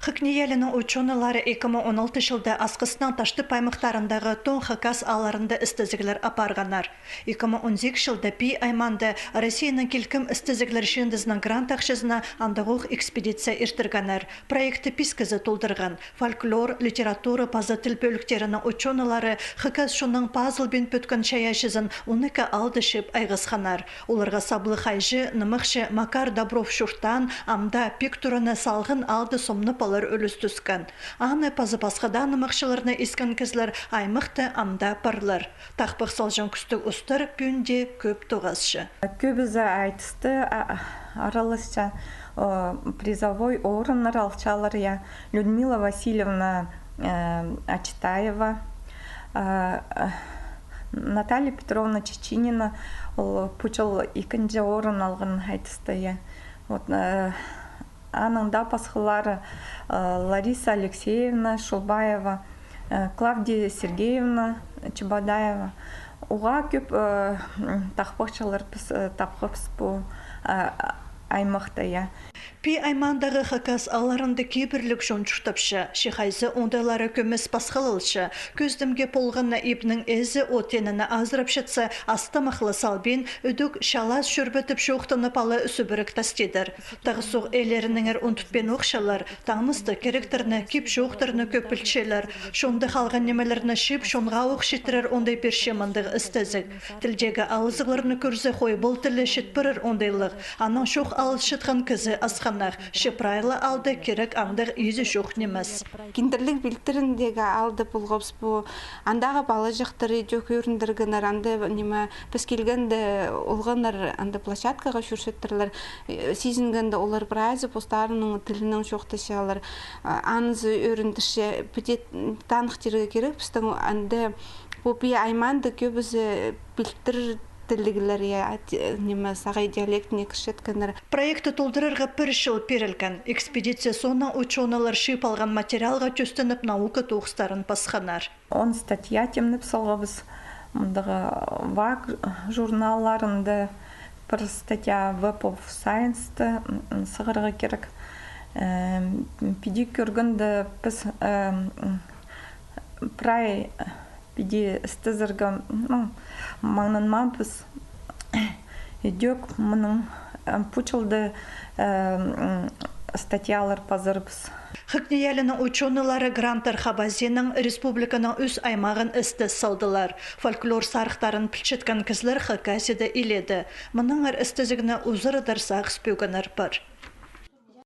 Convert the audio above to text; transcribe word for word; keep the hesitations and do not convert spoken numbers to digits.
ХакНИИЯЛИ-ның учёныйлары ікі муң он алты чылда Асхыстың Таштып аймахтарындағы тоң хакас аалларында істезіглер апарғаннар. Ікі муң он сигіс чылда Пии аймаанда Россияның килкім істезіглер чыындызының грант ахчазына андағох экспедиция иртіргеннер. Проектті пис кізі толдырған. Фольклор, литература паза тіл пӧліктерінің учёныйлары хакас чонның пазылбин пӧткен чайаачызын он ікі аалда чыып айғасханнар. Оларға саблығ хайҷы, нымахчы Макар Добров чуртаан, амды пик тураны салған аалда сомны палар ӱлӱс тӱскен. Аны паза пасха даа нымахчыларны искен кізілер аймахта амды парлар. Тахпах салҷаң кӱстіг устар пӱӱнде кӧп тоғасча. Кӧбізі айтыста, а, араласча, о, призовой орыннар алчалар, я. Людмила Васильевна, э, Ачитаева, а, а, Наталья Петровна Чечинина, ол пу чыл ікінҷі орын алған айтыста, я. Вот, э, аның даа пасхалары, э, Лариса Алексеевна Шулбаева, э, Клавдия Сергеевна Чебодаева. Уғаа кӧп, э, м, тахпахчылар піс, э, тапхабыс пу, э, аймахта, я. Пии аймаандағы хакас аалларында кибірліг чон чуртапча, че хайзы оңдайлары кӧмес пасхалалча. Кӧзідімге полғаннаң, ибнің ээзі от теніне азырапчатса, ас-тамах ла салбин, ідӧк чалаас чӧрбетіп чоохтанып ала сӱбірек тастидыр. Тағ сох ээлерінеңер ундутпин охчалар, таңмастығ киректерні, кип-чоохтарны кӧп пілчелер. Чонда халған нимелерні чыып, чонға ох читірер оңдай пирче мындағ істезіг. Тілдегі алызығларны кӧрзе, хойбал тілі чіт парар оңдайлығ. Анаң чох алысчатхан кізі асхынах. Че прай ла аалда кирек андағ изі чох нимес. Киндірліг пилтіріндегі аалда полғабыс пу. Андағы палаҷахтар ідӧк ӧріндіргеннер, анда ниме, піс килгенде олғаннар анда площадкаға чӧрчеттірлер. Э, сизінгенде олар прайзы постарының тілінең чоохтасчалар. А, анзы ӧріндірче, піди таныхтирға кирек, пістің анда пу Пии аймаанда кӧбізі пилтір тілліглер, я, а, ти-, ниме, сағай диалектіне кірчеткеннер. Проектті толдырарға пір чыл пирілген. Экспедиция соонаң учёныйлар чыып алған материалға тӧстеніп, наука тоғыстарын пасханнар. Он статья тимнеп салғабыс. Мындағ вак журналларында, пір статья Web of Science-та, м, м, сығарға кирек. Эм, піди кӧргенде піс, эм, м, прай піди істезерге, ну, маңнанмаабыс. Ідӧк мының, э, пу чылда, э, м, статьялар пазарбыс. ХакНИИЯЛИ-ның учёныйлары гранттар хабазиинаң республиканың ӱс аймағын істе салдылар. Фольклор сарыхтарын пілчеткен кізілер Хакасияда илееде. Мынаңар істезігні узарадар сағыс пӧгеннер пар.